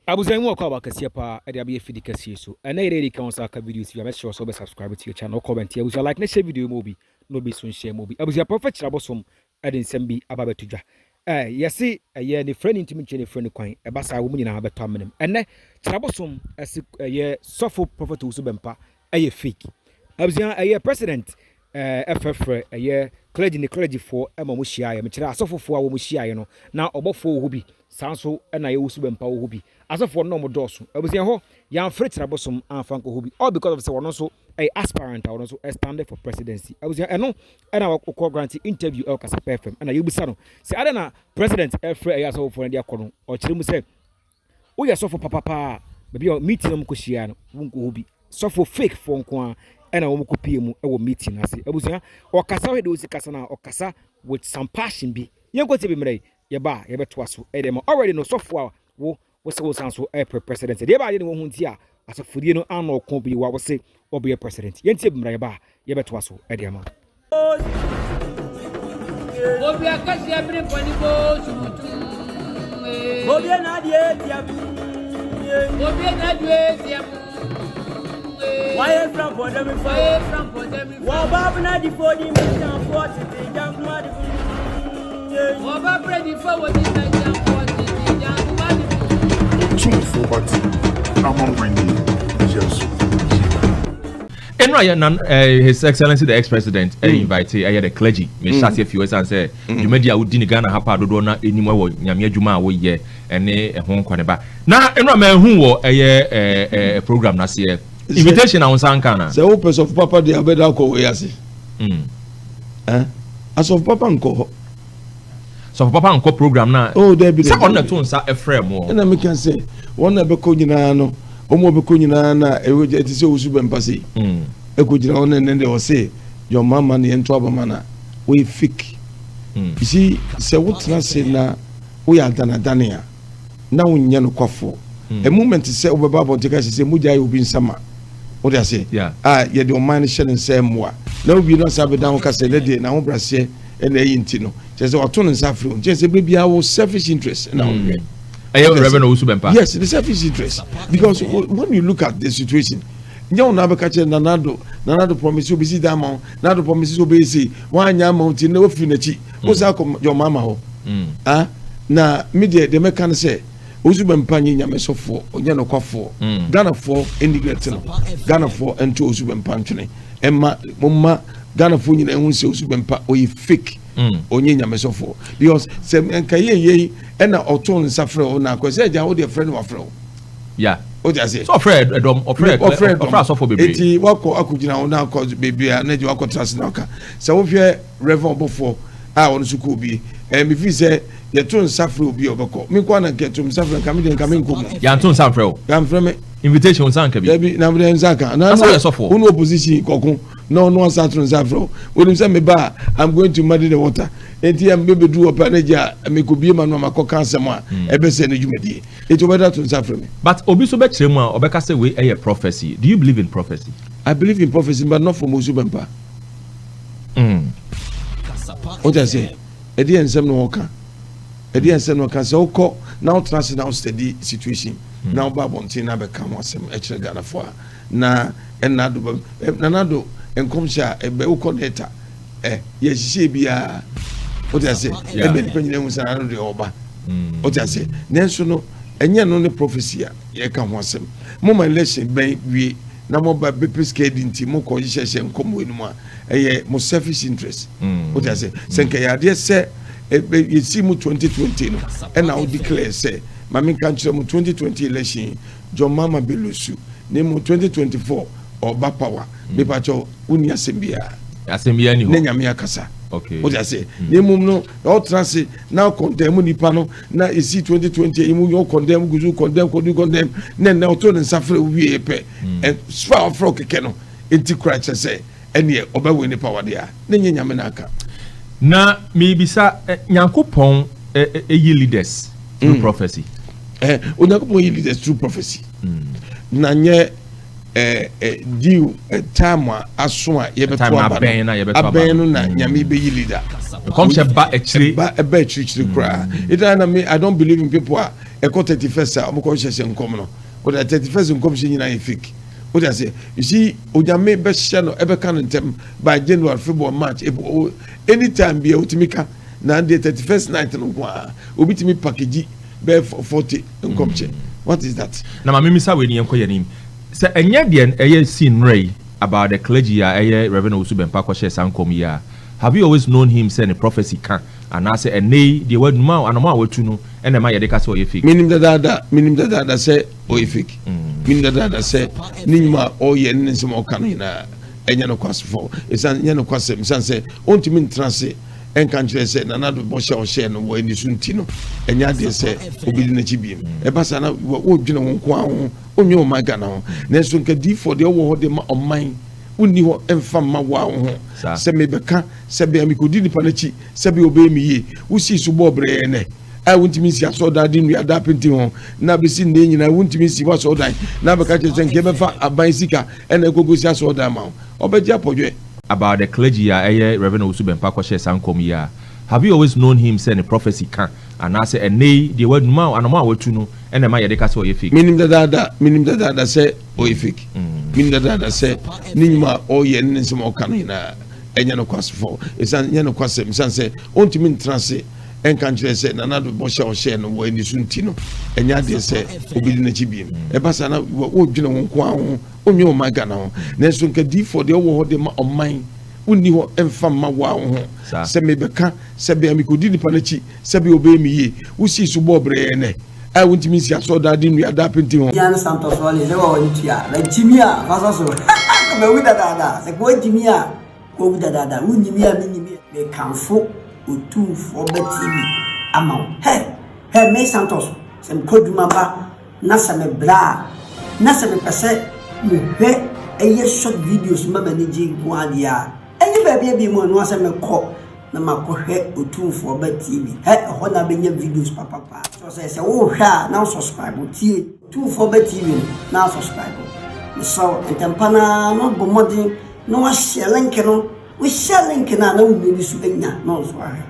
Abusua mu ɔkɔ aba kɛseɛ paa ɛde abɛyɛ fidi kɛseɛ so. Ɛnɛ yɛrɛ yɛdi kan sa aka video si abɛhyɛ sɛ ɔbɛ subscribe to your channel, comment. Abusua, like na share video mu obi na obi so nhyɛ mu obi. Abusua, Prophet Kyerɛbosom ɛde nsɛm bi aba abɛto dwa. Yɛse ɛyɛ ne frɛ ne ntumi nkyerɛ ne frɛ ne kwan ɛba saa, wɔn nyinaa bɛtɔ amenam. Ɛnɛ Kyerɛbosom ɛse ɛyɛ sɔfo Prophet Owusu Bɛmpa ɛyɛ fake. Abusua, ɛyɛ president ɛfrɛfrɛ ɛyɛ clergy ne clergyfoɔ ɛma wɔn hyia yɛ, mekyerɛ asɔfofoɔ a wɔn hyia yɛ no, na ɔbɔfoɔ wɔ hɔ bi, saa nso ɛna yɛ Owusu Bɛmpa wɔ hɔ bi. Asɔfoɔ no na wɔn dɔɔso. Abusua, hɔ yɛamfrɛ Kyerɛbosom amfa nkɔ hɔ bi, all because of sɛ wɔn nso ɛyɛ aspirant a wɔn nso stand for presidency. Abusua, ɛno ɛna wɔkɔ grant interview ɛwɔ Kasapa FM, ɛna yɛbusa no sɛ ade na president ɛfrɛ ɛyɛ asɔfoɔ no de akɔ no, ɔkyerɛ mu sɛ woyɛ sɔfo papapaa, baabi a meeting no kɔ hyia no, wonkɔ hɔ bi. Sɔfo fake foɔ nko a ɛna wɔn kɔ pie mu ɛwɔ meeting ase. Abusua, ɔkasa hɔ de osi kasa na ɔkasa with some passion bi. Yɛn kɔ tie bi mmerɛ yi yɛba a yɛbɛtoa so. Ɛde ma already no, sɔfo a wo wosɛ wo san so ɛpɛ president deɛ, ɛba adeɛ ne wɔn ho nti a asɔfodie no ano ɔko bi wa wɔsɛ ɔbɛyɛ president. Yɛn tie bi mmerɛ yɛba a yɛbɛtoa so ɛde ama. Obi akɛseɛ bere mpɔne bo sumutum. Obi na adeɛ tia bi. Obi na adeɛ tia mu. Wayɛ fra mpɔdɛm fa. Wayɛ fra mpɔdɛm fa. Wɔba abena di fo di mɛnyanfoɔ tete gyankoma de fo. Wɔba brɛ di fo wɔ di mɛnyanfoɔ tete gyankoma de fo. Otumfoɔ Bate amammerɛ nie, yɛn so yie. Ɛnu ayɛ nan His Excellency the ex-president invite ɛyɛ the clergy. Mɛ hyɛ aseɛ fi hɔ ɛsan sɛ dwumadi a wodi ne Ghana ha pa dodoɔ na anim ɛwɔ Nyame adwuma a woyɛ ɛne ɛho nkɔ ne ba na ɛnu a mɛhu wɔ ɛyɛ ɛɛ ɛɛ program n'aseɛ invitation a wɔn nsa nka na. Sɛ wopɛ sɔfo papa deɛ, abɛda akɔ wei ase. Ɛn, asɔfo papa nkɔ hɔ. Sɔfo papa nkɔ program na. Oh, dabi. Sɛ ɔno na to nsa ɛfrɛ mu. Ɛna meka sɛ wɔn na bɛkɔ nyinaa no, wɔn a bɛkɔ nyinaa na ɛwɔ ɛte sɛ Owusu Bɛmpa se ɛkɔ gyina hɔ na ɛnɛ deɛ ɔse John Mahama ne yɛn to abama na wɔyɛ fake. You see, sɛ wotena ase na woyɛ adanadane a na wonyɛ no kwafoɔ, a moment sɛ wobɛba abɔnten ka sɛ mogya yɛ obi nsɛm a wode ase a yɛde ɔman no hyɛ ne nsa mmoa na wowie no asa bɛda ho ka sɛ ne deɛ n'ahobraseɛ ɛna ɛyi, nti no kyerɛ sɛ wato ne nsa afiri wo nkyɛn sɛ berɛ biara wo selfish interest ɛna wohwɛ. Ɛyɛ Reverend Owusu Bɛmpa. Yes, the selfish interest, because when you look at the situation, nyɛ wo na abɛka kyerɛ Nana Addo. Nana Addo promise obi si dan ama wo, Nana Addo promise sɛ obɛyɛ sei, woanyɛ ama wo, nti na wafiri n'akyi wo saa akɔ John Mahama hɔ. Ah, na me deɛ mɛka no sɛ Owusu Bɛmpa nyɛ Nyame sɔfoɔ, ɔnyɛ nɔkwafoɔ. Ghanafoɔ ɛnigɛte no, Ghanafoɔ ɛnto Owusu Bɛmpa ntwene, ɛma momma Ghanafoɔ nyinaa ɛhu sɛ Owusu Bɛmpa ɔyɛ fake. Ɔnyɛ Nyame sɔfoɔ, because sɛ nka yɛ yɛ ɛna ɔto ne nsa frɛ wo na akɔ sɛ agya wo deɛ, frɛ no, wafrɛ wo. O ti ase. So ɔfrɛ ɛdɔm, ɔfrɛ ɔfrɛ. Ɔfrɛ asɔfo bebree. Eti wakɔ akɔgyina hɔ na akɔ beebi a na gye wakɔ tena ase na ɔka sɛ wohwɛ Reverend ɔbɔfoɔ a ɔno nso kɔ obi mefi sɛ yɛto nsa frɛ obi a ɔbɛkɔ, mi nkɔ ana nka yɛto nsa frɛ nka mi deɛ, nka mi nkɔ mu. Yanto nsa nfrɛ o. Yɛamfrɛ mi. Invitation nsa nka bi. Dabi, na mi nsa ka na. Asa yɛ sɔfoɔ. Wɔn opposition kɔko na ɔno asa ato nsa frɛ o, onim sɛ mi ba a, I'm going to muddy the water, eti ɛm bɛ bɛduru wɔ pɛ ne gye a mi kɔ bie ma no a ma kɔ ka asɛm a ɛbɛsɛ ne dwumadie, eti ɔbɛda to nsa frɛ mi. But obi so bɛkyerɛ mu a ɔbɛka sɛ wei ɛyɛ prophecy. Do you believe in prophecy? I believe in prophecy, but not from Owusu Bɛmpa. O ti ase, ɛdi yɛ nsɛm na wɔka, ɛdi yɛ nsɛm na wɔka sɛ wokɔ na wotena ase na wo study situation na woba abɔnten na abɛka ho asɛm ɛkyerɛ Ghanafoɔ a na ɛna ado ba Nana Addo nkɔmhyɛ a ɛbɛ wokɔ nɛta yɛhyehyɛ biara, o ti ase, ɛbɛ nipa nyinaa hu sɛ Nana Addo deɛ ɔba, o ti ase. Nanso no ɛnyɛ no ne prophecy a yɛka ho asɛm. Mo ma election bɛn wie na mo ba bɛpɛ sika di, nti mo kɔ hyehyɛhyɛ nkɔm wɔ anim a ɛyɛ mo selfish interest, o ti ase. Sɛ nka yɛ adeɛ sɛ yɛsi mu 2020 no ɛna wo declare sɛ maame nka nkyerɛ mu 2020 election John Mahama bɛ lose ne mu, 2024 ɔba power, mepakyɛw, wonni asɛm biara. Asɛm biara ni hɔ. Ne Nyame akasa. O ti ase, ne mu no na ɔtena ase na ɔcondemn mu nipa no na esi 2020 yi mu yɛ ɔcondemn guzu condemn kɔdu condemn na ɛnɛ ɔtɔ ne nsa frɛ wie pɛ ɛ so a ɔfrɛ kɛkɛ no, eti kura kyerɛ sɛ ɛneɛ ɔbɛwɔ nipa wadeɛ a ne nye Nyame n'aka. Na miribisa Nyankopɔn ɛyi leaders through prophecy? Onyankopɔn yi leaders through prophecy na nyɛ ɛ ɛ due ɛ time a aso a yɛbɛto Time aba abɛn na no yɛbɛto aba abɛn no. no na Nyame bɛyi leader. Nkɔmhyɛ ba akyire. Ba ɛba akyirikyiri koraa. Ɛtena na me, I don't believe in people a Ɛkɔ 31st a wɔkɔ hyehyɛ nkɔm no. Wode 31st nkɔmhyɛ nyinaa yɛ fake. Wode aseɛ. You see, Onyame bɛhyɛ no, ɛbɛka no ntɛm by January, February, March, April, anytime bia wotumi ka. Na deɛ 31st night no nko ara, obi tumi package bɛyɛ 40 nkɔmhyɛ. What is that? Na maame misa wei ni, yɛnkɔ yɛn anim sɛ ɛnyɛ deɛ ɛyɛ scene nnora yi about the clergy a ɛyɛ Reverend Owusu Bempah kɔhyɛ saa nkɔm yi a, have you always known him sɛ ne prophecy ka, anaasɛ ɛnɛ yi deɛ wanuma anamɔ a watu no ɛna ɛma yɛde ka sɛ ɔyɛ fake? Menim dadaada, menim dadaada sɛ ɔyɛ fake. Menim dadaada sɛ ne nnwuma a ɔyɛ ne ne nsɛm a ɔka no nyinaa ɛnyɛ nokwasefo, ɛsiane nyɛ nokwasɛm, ɛsiane sɛ ɔntumi ntena ase ɛnka nkyerɛ sɛ Nana Addo bɔhyɛ a ɔhyɛɛ no wɔ ani so nti no, ɛnyɛ adeɛ sɛ obɛdi n'akyi biem. Ɛba saa na wɔdwene wo nko ara ho, wonnwene ɔman Ghana ho. Nanso nka diifoɔ deɛ wowɔ hɔ de ma ɔman, wonni hɔ mfa mma wo ara wo ho. Sɛ mebɛka sɛ bɛn a mekɔdi nipa no akyi sɛ bɛyɛ ɔbɛyɛ me yie, wosii so bɔɔ brɛɛ nnɛ a wontumi nsi asɔredan de nnua da apenten ho, na bɛsi nnɛ nyinaa wontumi nsi w'asɔredan, na abɛka kyerɛ sɛ nka yɛbɛfa aban sika ɛna ɛkɔkɔsi asɔredan ma wo, ɔbɛgye apɔdwɛ. About the clergy a ɛyɛ Reverend Owusu Bempah kɔhyɛɛ saa nkɔm yi a, have you always known him sɛ ne prophecy ka, anaasɛ ɛnnɛ yi deɛ wanuma anamɔ a watu no ɛna ɛma yɛde ka sɛ ɔyɛ fake? Menim dadaada, menim dadaada sɛ ɔyɛ fake. Menim dadaada sɛ ne nnwuma a ɔyɛ ne ne nsɛm a ɔka no nyinaa ɛnyɛ nokwasefo, ɛsiane nyɛ nokwasɛm, ɛsiane sɛ ɔntumi ntena ase ɛnka nkyerɛ sɛ Nana Addo bɔhyɛ a ɔhyɛɛ no wɔ ani so nti no, ɛnyɛ adeɛ sɛ obɛdi n'akyi biem. Ɛba saa na wɔdwene wo nko ara ho, wonnwene ɔman Ghana ho. Nanso nka diifoɔ deɛ wowɔ hɔ de ma ɔman, wonni hɔ mfa mma wo ara wo ho. Sɛ mebɛka sɛ bɛn a mekɔdi nipa no akyi sɛ bɛyɛ ɔbɛyɛ me yie, wosii so bɔɔ brɛɛ nnɛ a wontumi nsi asɔredan de nnua da apenten ho. Nya ne Santos Wale sɛ wɔ w'ani tua na gyimi a fa sɔ so haha mawu dadaada sɛ kɔ gyimi a kɔ wu dadaada wo nyimi a me nyimi me kamfo Otumfoɔ ba TV ama wo hɛ hɛ me Santos sɛ me kɔ dwuma ba na sɛ me bra a na sɛ me pɛ sɛ me hwɛ ɛyɛ short videos ma m'ani gye nko adeɛ a ɛnyɛ baabi a bi mu ɛno asɛ me kɔ na makɔhwɛ Otumfoɔ Ba TV. Hɛ, ɛhɔ na abɛnya videos papapa. Kyerɛ sɛ, sɛ wohwɛ a na wo subscribe, tie Otumfoɔ Ba TV no na subscribe. Mesrɛ wo, ntɛmpa no ara na wabɔ mmɔden na wahyɛ link no. Wohyɛ link no a na wo nua bi so anya na ɔnso ahwɛ.